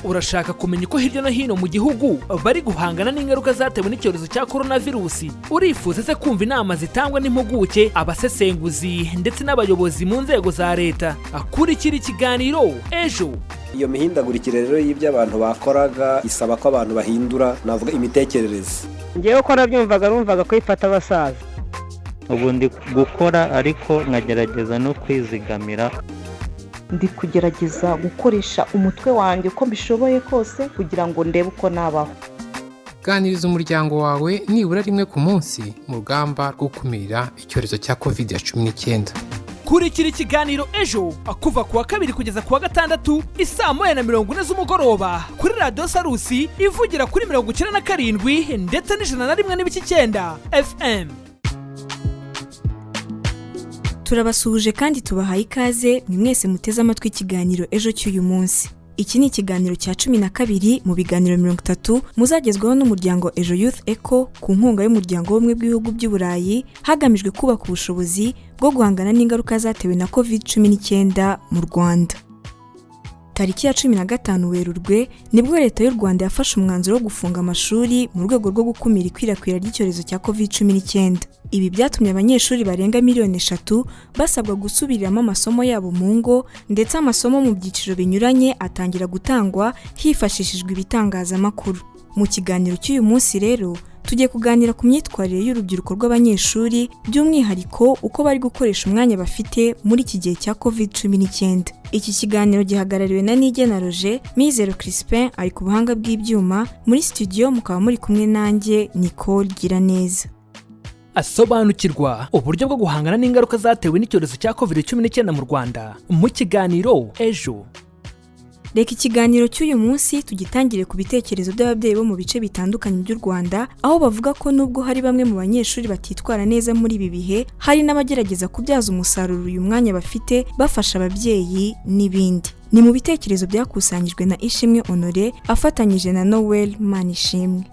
Urashaka kumenya uko hirya no hino mu gihugu bari guhangana n'ingaruka zatewe n'icyorezo cya korona virusi? Urifuza se kumva inama zitangwa n'impuguke, abasesenguzi ndetse n'abayobozi mu nzego za leta? Kurikira ikiganiro Ejo. Iyo mihindagurikire rero y'ibyo abantu bakoraga isaba ko abantu bahindura, navuga, imitekerereze. Ngewe uko nabyumvaga, numvaga ko ifata abasaza. Ubu ndi gukora ariko nkagerageza no kwizigamira. Ndi kugerageza gukoresha umutwe wanjye uko mbishoboye kose kugira ngo ndebe uko nabaho. Ganiriza umuryango wawe nibura rimwe ku munsi mu rugamba rwo gukumira icyorezo cya COVID-19. Kurikira ikiganiro Ejo kuva ku wa kabiri kugeza ku wa gatandatu isaa 1:40 z'umugoroba kuri Radiyo Salus ivugira kuri 97 ndetse n'101.9 FM. Turabasuhuje kandi tubahaye ikaze mwe mwese muteze amatwi ikiganiro Ejo cy'uyu munsi. Iki ni ikiganiro cya 12 mu biganiro 30 muzagezwaho n'umuryango Ejo Youth Eco ku nkunga y'Umuryango w'Ubumwe bw'Ibihugu by'Uburayi, hagamijwe kubaka ubushobozi bwo guhangana n'ingaruka zatewe na COVID-19 mu Rwanda. Tariki ya 15 Werurwe nibwo Leta y'u Rwanda yafashe umwanzuro wo gufunga amashuri mu rwego rwo gukumira ikwirakwira ry'icyorezo cya COVID-19. Ibi byatumye abanyeshuri barenga miliyoni 3 basabwa gusubiriramo amasomo yabo mu ngo, ndetse amasomo mu byiciro binyuranye atangira gutangwa hifashishijwe ibitangazamakuru. Mu kiganiro cy'uyu munsi rero tugiye kuganira ku myitwarire y'urubyiruko rw'abanyeshuri, by'umwihariko uko bari gukoresha umwanya bafite muri iki gihe cya COVID-19. Iki kiganiro gihagarariwe na Nigena Roger. Mizero Crispin ari ku buhanga bw'ibyuma. Muri studio mukaba muri kumwe nanjye, Nicole Giraneza. Asobanukirwa uburyo bwo guhangana n'ingaruka zatewe n'icyorezo cya COVID-19 mu Rwanda mu kiganiro Ejo. Reka ikiganiro cy'uyu munsi tugitangire ku bitekerezo by'ababyeyi bo mu bice bitandukanye by'u Rwanda, aho bavuga ko nubwo hari bamwe mu banyeshuri batitwara neza muri ibi bihe, hari n'abagerageza kubyaza umusaruro uyu mwanya bafite, bafasha ababyeyi n'ibindi. Ni mu bitekerezo byakusanyijwe na Ishimwe Honore afatanyije na Noel Manishimwe.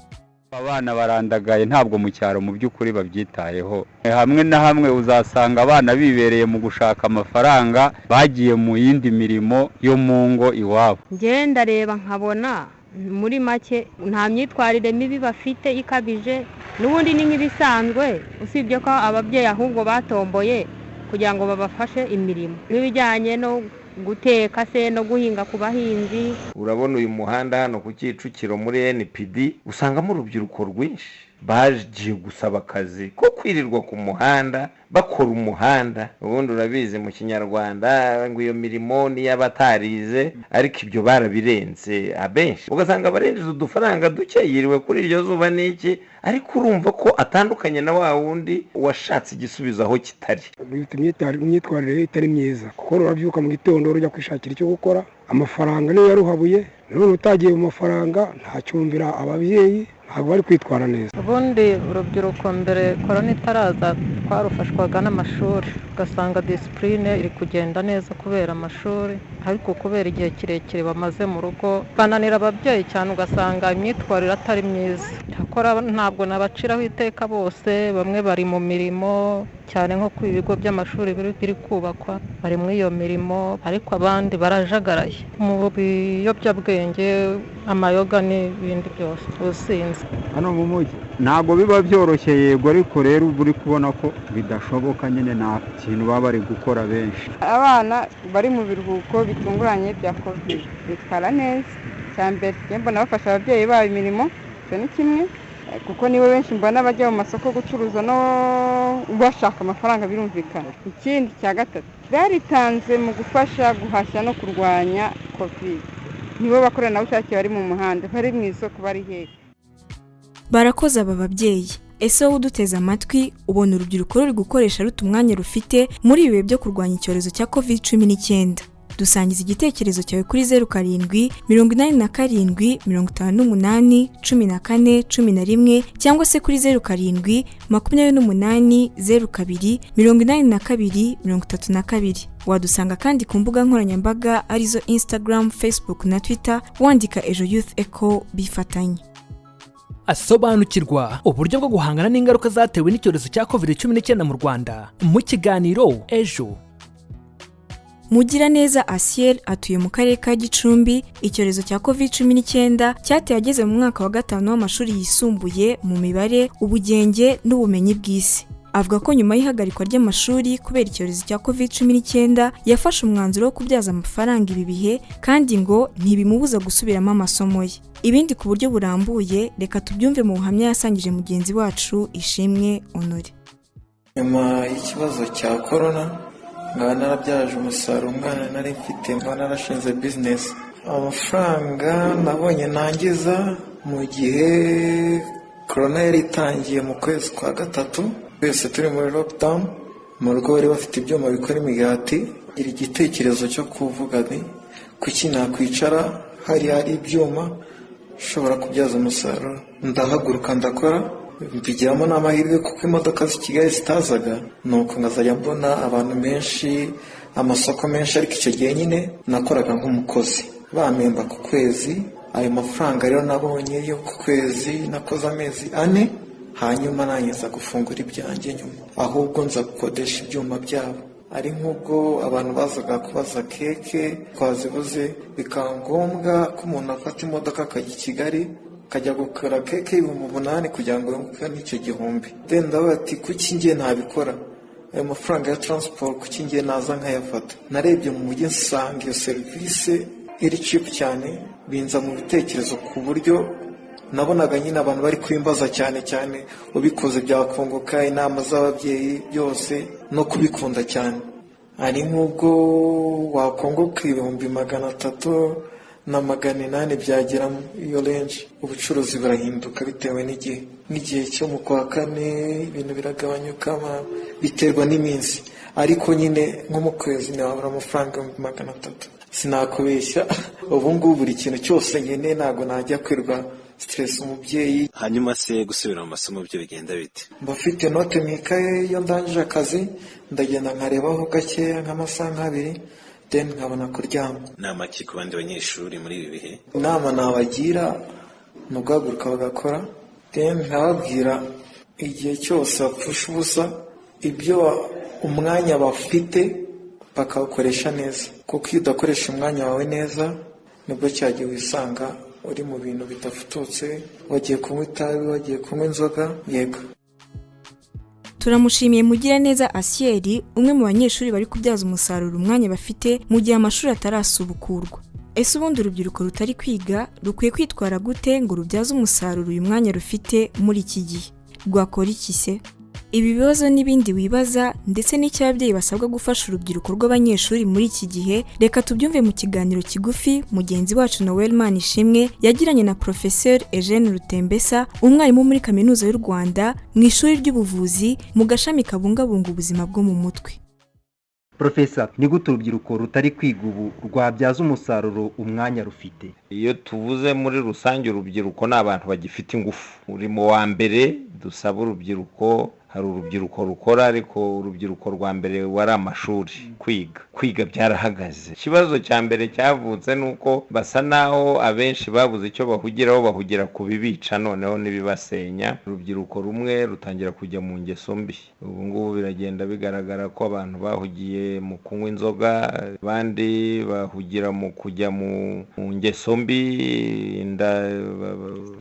Abana barandagaye, ntabwo mu cyaro mu by'ukuri babyitayeho. Hamwe na hamwe uzasanga abana bibereye mu gushaka amafaranga, bagiye mu yindi mirimo yo mu ngo iwabo. Ngenda reba nkabona muri make nta myitwarire mibi bafite ikabije, n'ubundi ni nk'ibisanzwe, usibye ko ababyeyi ahubwo batomboye kugira ngo babafashe imirimo nk'ibijyanye no guteka se no guhinga ku bahinzi. Urabona uyu muhanda hano ku Kicukiro muri NPD, usangamo urubyiruko rwinshi bagiye gusaba akazi ko kwirirwa ku muhanda bakora umuhanda. Ubundi urabizi mu Kinyarwanda ngo iyo mirimo n'iy'abatarize, ariko ibyo barabirenze. Abenshi ugasanga barengeje udufaranga duke, yiriwe kuri iryo zuba n'iki, ariko urumva ko atandukanye na wa wundi washatse igisubizo aho kitari. Imyitwarire itari myiza, kuko rurabyuka mu gitondo rujya kwishakira icyo gukora, amafaranga niyo yaruhabuye. None utagiye mu mafaranga ntacyumvira ababyeyi, ntabwo bari kwitwara neza. Ubundi urubyiruko mbere korona itaraza twarufashwaga n'amashuri, ugasanga discipline iri kugenda neza kubera amashuri, ariko kubera igihe kirekire bamaze mu rugo bananira ababyeyi cyane, ugasanga imyitwarire atari myiza. Cyakora ntabwo nabaciraho iteka bose, bamwe bari mu mirimo cyane, nko ku ibigo by'amashuri biri kubakwa, bari muri iyo mirimo, ariko abandi barajagaraye mu biyobyabwenge, amayoga n'ibindi byose, ubusinzi. Hano mu mujyi ntabwo biba byoroshye, yego, ariko rero uba uri kubona ko bidashoboka nyine, nta kintu baba bari gukora benshi. Abana bari mu biruhuko bitunguranye bya COVID bitwara neza. Icya mbere, mbona bafasha ababyeyi babo imirimo, icyo ni kimwe, kuko nibo benshi mbona bajya mu masoko gucuruza no bashaka amafaranga, birumvikana. Ikindi cya gatatu, baritanze mu gufasha guhashya no kurwanya COVID. Nibo bakoranabushake bari mu muhanda, bari mu isoko, bari hehe. Barakoze aba babyeyi. Ese wowe uduteze amatwi, ubona urubyiruko ruri gukoresha rute umwanya rufite muri ibi bihe byo kurwanya icyorezo cya COVID-19? Dusangiza igitekerezo cyawe kuri 0787581411, cyangwa se kuri 0728028232. Wadusanga kandi ku mbuga nkoranyambaga arizo Instagram, Facebook na Twitter, wandika Ejo Youth Eco bifatanye. Asobanukirwa uburyo bwo guhangana n'ingaruka zatewe n'icyorezo cya COVID-19 mu Rwanda mu kiganiro Ejo. Mugiraneza Asiel atuye mu karere ka Gicumbi. Icyorezo cya COVID-19 cyateye ageze mu mwaka wa 5 w'amashuri yisumbuye mu mibare, ubugenge n'ubumenyi bw'isi. Avuga ko nyuma y'ihagarikwa ry'amashuri kubera icyorezo cya COVID-19 yafashe umwanzuro wo kubyaza amafaranga ibi bihe, kandi ngo ntibimubuza gusubiramo amasomo ye. Ibindi ku buryo burambuye reka tubyumve mu buhamya yasangije mugenzi wacu Ishimwe Honore. Nyuma y'ikibazo cya korona nkaba narabyaje umusaruro umwana nari mfite, nkaba narashinze bizinesi. Amafaranga nabonye nangiza mu gihe korona yari itangiye mu kwezi kwa 3, twese turi muri lockdown, mu rugo bari bafite ibyuma bikora imigati. Gira igitekerezo cyo kuvuga nti kuki nakwicara hari ibyuma nshobora kubyaza umusaruro. Ndahaguruka ndakora, mbigiramo n'amahirwe kuko imodoka z'i Kigali zitazaga, nuko nkazajya mbona abantu benshi, amasoko menshi. Ariko icyo gihe nyine nakoraga nk'umukozi bampemba ku kwezi. Ayo mafaranga rero nabonye yo ku kwezi nakoze amezi 4, hanyuma nanjye gufungura ibyanjye nyuma, ahubwo nza gukodesha ibyuma byabo. Ari nk'ubwo abantu bazaga kubaza keke twazibuze, bikaba ngombwa ko umuntu afata imodoka akajya i Kigali akajya gukora keke 8,000 kugira ngo yunguke n'icyo 1,000. Ndavuga ati kuki njye ntabikora, ayo mafaranga ya taransiporo kuki njye naza nkayafata. Narebye mu mujyi nsanga iyo serivisi iri cipu cyane, binza mu bitekerezo ku buryo nabonaga nyine abantu bari kwimbaza cyane cyane ubikoze byakunguka, inama z'ababyeyi byose no kubikunda cyane. Ari nk'ubwo wakunguka 300,000 na 800 byageramo iyo renje. Ubucuruzi burahinduka bitewe n'igihe, nk'igihe cyo mu kwa 4 ibintu biragabanyuka biterwa n'iminsi, ariko nyine nko mu kwezi nabura amafaranga 300,000. Sinakubeshya ubu ngubu buri kintu cyose nkeneye ntabwo najya kwirwa stress umubyeyi. Hanyuma se gusubira mu masomo byo bigenda bite? Mba mfite note mu ikaye, iyo ndangije akazi ndagenda nkarebaho gakeya nk'amasaha 2, then nkabona kuryama. Inama ki ku bandi banyeshuri muri ibi bihe? Inama nabagira ni uguhaguruka bagakora, then nkababwira igihe cyose bapfusha ubusa ibyo umwanya bafite bakawukoresha neza, kuko iyo udakoresha umwanya wawe neza nibwo cyagiye wisanga uri mu bintu bidafututse, wagiye kunywa itabi, wagiye kunywa inzoga. Yego. Turamushimiye Mugiraneza Asiel, umwe mu banyeshuri bari kubyaza umusaruro umwanya bafite mu gihe amashuri atarasubukurwa. Ese ubundi urubyiruko rutari kwiga rukwiye kwitwara gute ngo rubyaze umusaruro uyu mwanya rufite muri iki gihe? Rwakora iki se? Ibi bibazo n'ibindi wibaza ndetse n'icyo ababyeyi basabwa gufasha urubyiruko rw'abanyeshuri muri iki gihe, reka tubyumve mu kiganiro kigufi mugenzi wacu Noel Manishimwe yagiranye na Professeur Eugene Rutembesa, umwarimu muri Kaminuza y'u Rwanda mu ishuri ry'ubuvuzi mu gashami kabungabunga ubuzima bwo mu mutwe. Profesa, ni gute urubyiruko rutari kwiga ubu rwabyaza umusaruro umwanya rufite? Iyo tuvuze muri rusange urubyiruko ni abantu bagifite ingufu. Umurimo wa mbere dusaba urubyiruko, hari urubyiruko rukora, ariko urubyiruko rwa mbere wari amashuri, kwiga byarahagaze. Ikibazo cya mbere cyavutse ni uko basa naho abenshi babuze icyo bahugiraho, bahugira ku bibica noneho n'ibibasenya. Urubyiruko rumwe rutangira kujya mu ngeso mbi. Ubu ngubu biragenda bigaragara ko abantu bahugiye mu kunywa inzoga, abandi bahugira mu kujya mu ngeso mbi, inda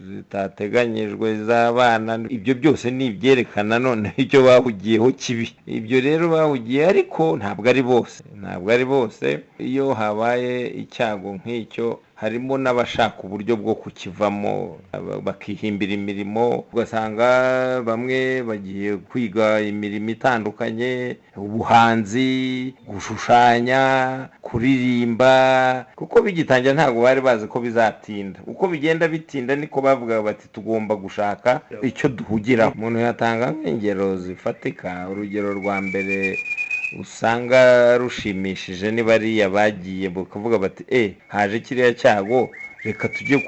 zitateganyijwe z'abana. Ibyo byose ni ibyerekana none icyo bahugiyeho kibi. Ibyo rero bahugiye, ariko ntabwo ari bose, ntabwo ari bose. Iyo habaye icyago nk'icyo harimo n'abashaka uburyo bwo kukivamo, bakihimbira imirimo. Ugasanga bamwe bagiye kwiga imirimo itandukanye, ubuhanzi, gushushanya, kuririmba, kuko bigitangira ntabwo bari bazi ko bizatinda. Uko bigenda bitinda niko bavuga bati tugomba gushaka icyo duhugiraho. Umuntu yatanga nk'ingero zifatika. Urugero rwa mbere usanga rushimishije ni bariya bagiye bakavuga bati haje kiriya cyago, reka tujye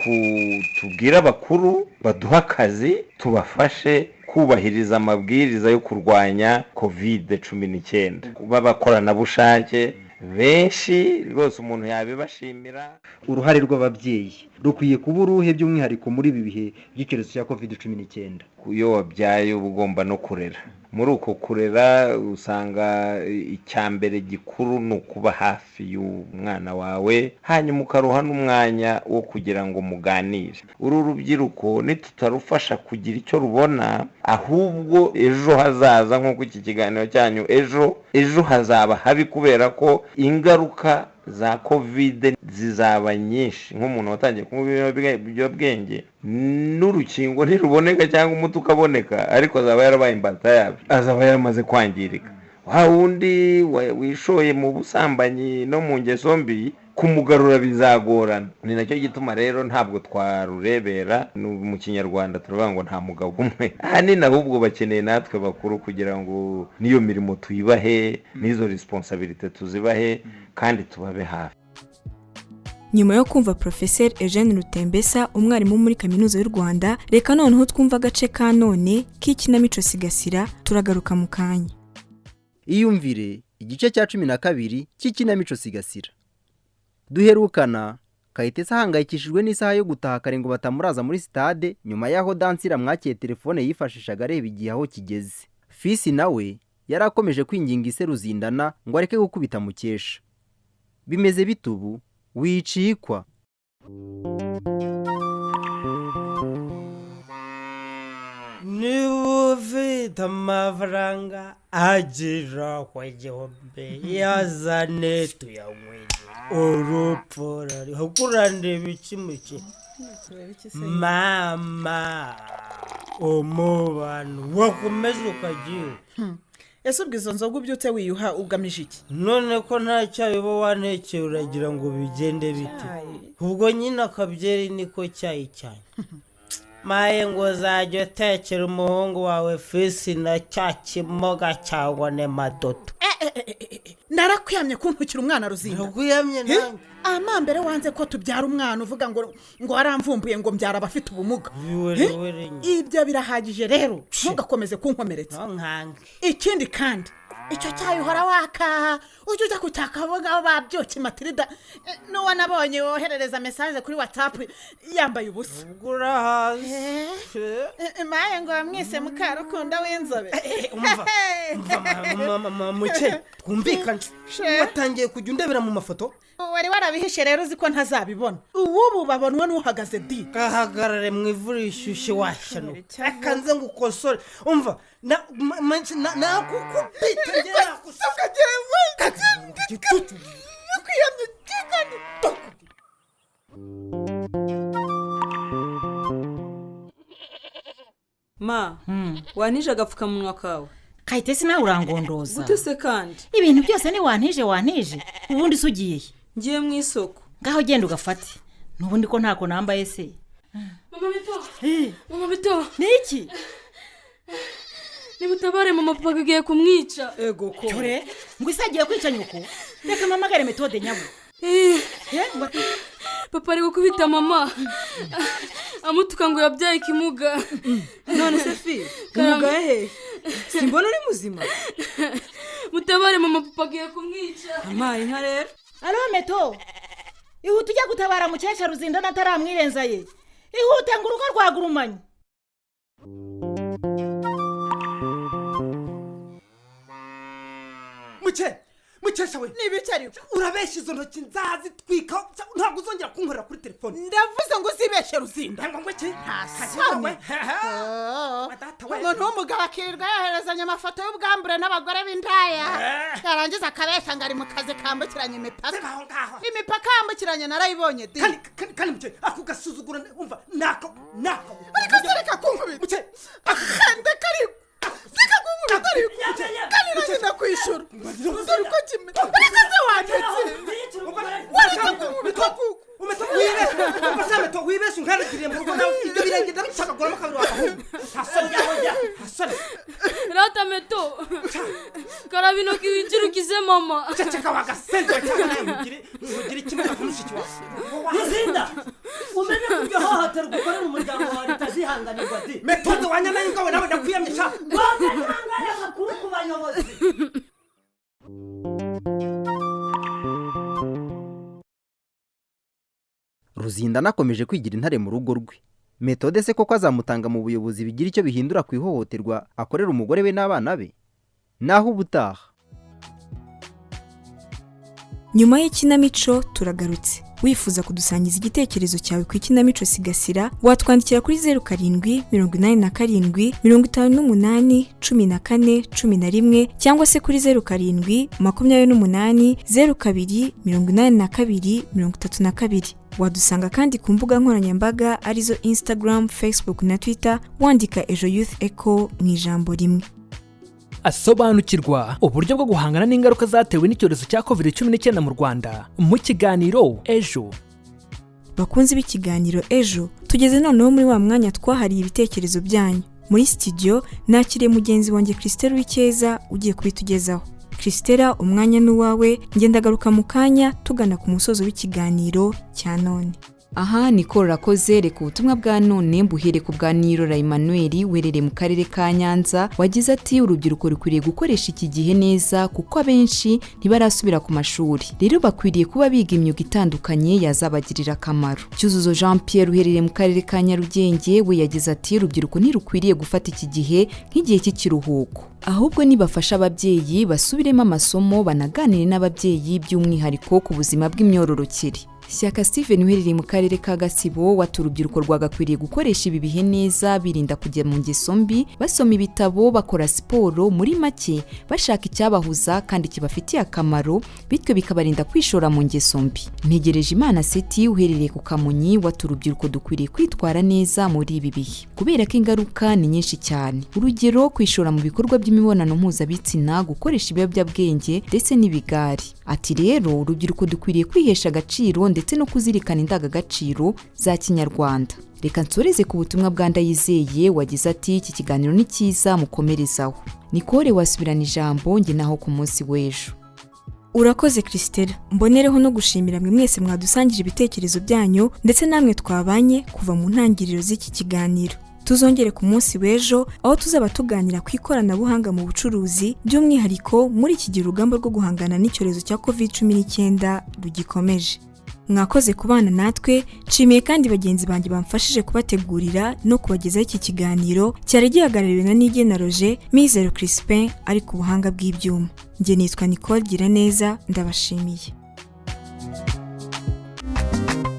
tubwire abakuru baduha akazi tubafashe kubahiriza amabwiriza yo kurwanya COVID-19. B'abakoranabushake benshi rwose umuntu yabibashimira. Uruhare rw'ababyeyi rukwiye kuba uruhe by'umwihariko muri ibi bihe by'icyorezo cya COVID-19? Iyo wabyaye uba ugomba no kurera. Muri uko kurera usanga icya mbere gikuru ni ukuba hafi y'umwana wawe, hanyuma ukaruha n'umwanya wo kugira ngo muganire. Uru rubyiruko nitutarufasha kugira icyo rubona, ahubwo ejo hazaza, nk'uko iki kiganiro cyanyu ejo hazaba habi, kubera ko ingaruka za Covid zizaba nyinshi. Nk'umuntu watangiye kunywa ibiyobyabwenge, n'urukingo ntiruboneka cyangwa umuti ukaboneka, ariko azaba yarabaye imbata yabyo, azaba yaramaze kwangirika. Wa wundi wishoye mu busambanyi no mu ngeso mbi, kumugarura bizagorana. Ni nacyo gituma rero ntabwo twarurebera. Mu Kinyarwanda turavuga ngo nta mugabo umwe, ahanini ahubwo bakeneye natwe bakuru kugira ngo n'iyo mirimo tuyibahe, n'izo responsabilité tuzibahe, kandi tubabe hafi. Nyuma yo kumva Professeur Eugene Rutembesa, umwarimu muri Kaminuza y'u Rwanda, reka noneho twumva agace ka none k'ikinamico Sigasira. Turagaruka mu kanya. Iyumvire igice cya 12 cy'ikinamico Sigasira. Duherukana Kayitesi ahangayikishijwe n'isaha yo gutaha kare ngo batamuraza muri sitade, nyuma y'aho Dansira mwakiye telefone yifashishaga areba igihe aho kigeze. Fisi nawe yari akomeje kwinginga ise Ruzindana ngo areke gukubita Mukesha. Bimeze bite ubu? Wicikwa. Niba ufite amafaranga agera ku 1000, yazane tuyanywere. Urupfu ruriho kurandeba iki muke mama, umubano wakomeza ukagiye. Ese ubwo izo nzoga ubyutse wiyuha ugamije iki? None ko nta cyayi uba wantekeye, uragira ngo bigende bite? Ubwo nyine akabyeri niko cyayi cyane. Maye ngo uzajya utekera umuhungu wawe Fisi na cya kimoga cyangwa ne madodo. Narakwiyamye kuntukira umwana, Ruzinda. Nakwiyamye nanjye. Amambere wanze ko tubyara umwana uvuga ngo waramvumbuye ngo mbyara abafite ubumuga. Ibyo birahagije rero, ntugakomeze kunkomeretsa. Ikindi kandi, icyo cyayi uhora waka ujya ujya kucyakavuga babyuki Matilda, n'uwo nabonye woherereza message kuri WhatsApp yambaye ubusa. Maye ngo mwise Mukarukunda w'inzobe. Umva umva muke twumvikane, watangiye kujya undebera mu mafoto. Wari warabihishe rero uzi ko ntazabibona. Ubu babonwa n'uhagaze di. Kahagarare mu ivu rishyushye washyano. Reka nze ngukosore. Umva nakukubita ngera nakusuka jewe. Nakwiyamye kandi. Ma, wanije agapfukamunwa kawe. Kayitesi nawe urangondoza. Gute se kandi? Ibintu byose ni wantije ubundi se ugiye? Ngiye mu isoko. Ngaho genda ugafate. Nubundi ko ntako nambaye se. Mama Bito. Mama Bito. Niki? Nimutabare mama, papa agiye kumwica. Ego ko. Cyore, ngo isagiye kwica nyoko. Reka mpamagare Metode nyabo. Papa ari gukubita mama. Amutuka ngo yabyaye ikimuga. None se fi, umuga he? Simbona uri muzima. Mutabare mama, papa agiye kumwica. Amaye nka rero. Alo Meto. Ihute ujya gutabara Mukesha Ruzindana ataramwirenza ye. Ihute ngo urugo rwagurumanye. Mukesha we. Nibiki ariko? Urabesha izo ntoki nzazitwika, ntabwo uzongera kunkorera kuri telefone. Ndavuze ngo uzibeshe Ruzinda. Ngo iki? Nta soni. Umuntu w'umugabo akirirwa yoherezanya amafoto y'ubwambure n'abagore b'indaya, yarangiza akabesha ngo ari mu kazi kambukiranya imipaka. Imipaka yambukiranya narayibonye di. Kandi Muke, ako gasuzuguro umva nako. Ariko se reka kunkubita. Muke, ndeka ariko. Reka kunkubita ariko. Kandi nanjye ndakwishura. Dore uko kimwe. Ariko se wandetse. Waretse kunkubita kuko. Wibeshe unkanagiriye mu rugo nawe ibyo birenge ndabicagaguramo kabiri wagahungu. Ntasoni. Rata Meto. Karaba intoki winjire ukize mama. Ceceka wagasenze cyangwa nawe nkugire ikimuga ku mushiki wawe. Ruzinda, umenye ko iryo hohoterwa ukorera umuryango wawe ritazihanganirwa di. Metode wanyana y'ingabo nawe ndakwiyamye sha. Wagahangaya amakuru ku bayobozi. Ruzindana akomeje kwigira intare mu rugo rwe. Metode se koko azamutanga mu buyobozi bigira icyo bihindura ku ihohoterwa akorera umugore we n'abana be? Naho ubutaha. Nyuma y'ikinamico turagarutse. Wifuza kudusangiza igitekerezo cyawe ku ikinamico Sigasira, watwandikira kuri 0787 58 14 11 cyangwa se kuri 0728 02 82 32. Wadusanga kandi ku mbuga nkoranyambaga arizo Instagram, Facebook na Twitter, wandika Ejo Youth Echo mu ijambo rimwe. Asobanukirwa uburyo bwo guhangana n'ingaruka zatewe n'icyorezo cya COVID-19 mu Rwanda mu kiganiro Ejo. Bakunzi b'ikiganiro Ejo, tugeze noneho muri wa mwanya twahariye ibitekerezo byanyu. Muri studio nakiriye mugenzi wanjye Christelle Uwicyeza ugiye kubitugezaho. Christella, umwanya ni uwawe, ngendagaruka mu kanya tugana ku musozo w'ikiganiro cya none. Aha Nicole rakoze. Reka ubutumwa bwa none mbuhere ku bwa Nirora Emmanuel werereye mu karere ka Nyanza, wagize ati: "Urubyiruko rukwiriye gukoresha iki gihe neza kuko abenshi ntibarasubira ku mashuri, rero bakwiriye kuba biga imyuga itandukanye yazabagirira akamaro." Cyuzuzo Jean Pierre uherereye mu karere ka Nyarugenge we yagize ati: "Urubyiruko ntirukwiriye gufata iki gihe nk'igihe cy'ikiruhuko, ahubwo nibafasha ababyeyi basubiremo amasomo, banaganire n'ababyeyi by'umwihariko ku buzima bw'imyororokere." Shyaka Steven uherereye mu karere ka Gatsibo wati: "Urubyiruko rwagakwiriye gukoresha ibi bihe neza, birinda kujya mu ngeso mbi, basoma ibitabo, bakora siporo, muri make bashaka icyabahuza kandi kibafitiye akamaro, bityo bikabarinda kwishora mu ngeso mbi." Ntegereje Imana Seti uherereye ku Kamonyi wati: "Urubyiruko dukwiriye kwitwara neza muri ibi bihe kubera ko ingaruka ni nyinshi cyane, urugero kwishora mu bikorwa by'imibonano mpuzabitsina, gukoresha ibiyobyabwenge ndetse n'ibigari." Ati: "Rero urubyiruko dukwiriye kwihesha agaciro ndetse no kuzirikana indangagaciro za kinyarwanda." Reka nsoreze ku butumwa bwa Ndayizeye wagize ati: "Iki kiganiro ni cyiza, mukomerezaho." Nicole, wasubirana ijambo, njye naho ku munsi w'ejo. Urakoze Christella. Mbonereho no gushimira mwe mwese mwadusangije ibitekerezo byanyu, ndetse namwe twabanye kuva mu ntangiriro z'iki kiganiro. Tuzongere ku munsi w'ejo, aho tuzaba tuganira ku ikoranabuhanga mu bucuruzi, by'umwihariko muri iki gihe urugamba rwo guhangana n'icyorezo cya COVID-19 rugikomeje. Mwakoze kubana natwe. Nshimiye kandi bagenzi banjye bamfashije kubategurira no kubagezaho iki kiganiro cyari gihagarariwe na Nigena Roger, Mizero Crispin ari ku buhanga bw'ibyuma. Njye nitwa Nicole Giraneza, ndabashimiye.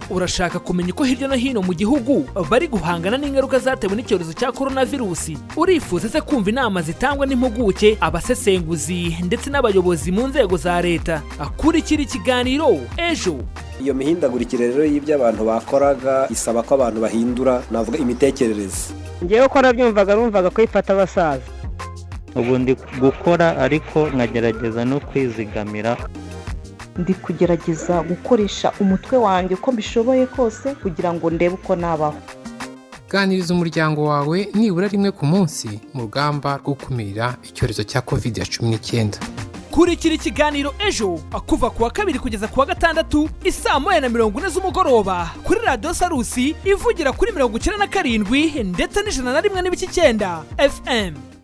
Urashaka kumenya uko hirya no hino mu gihugu bari guhangana n'ingaruka zatewe n'icyorezo cya coronavirusi? Urifuza se kumva inama zitangwa n'impuguke, abasesenguzi ndetse n'abayobozi mu nzego za leta? Akurikira ikiganiro Ejo. Iyo mihindagurikire rero y'ibyo abantu bakoraga isaba ko abantu bahindura, navuga, imitekerereze. Ngewe uko nabyumvaga, numvaga ko ifata abasaza. Ubu ndi gukora ariko nkagerageza no kwizigamira. Ndi kugerageza gukoresha umutwe wanjye uko mbishoboye kose kugira ngo ndebe uko nabaho. Ganiriza umuryango wawe nibura rimwe ku munsi mu rugamba rwo gukumira icyorezo cya COVID-19. Kurikira ikiganiro Ejo kuva ku wa kabiri kugeza ku wa gatandatu isaa 1:40 z'umugoroba kuri Radiyo Salus ivugira kuri 97 ndetse n'101.9 FM.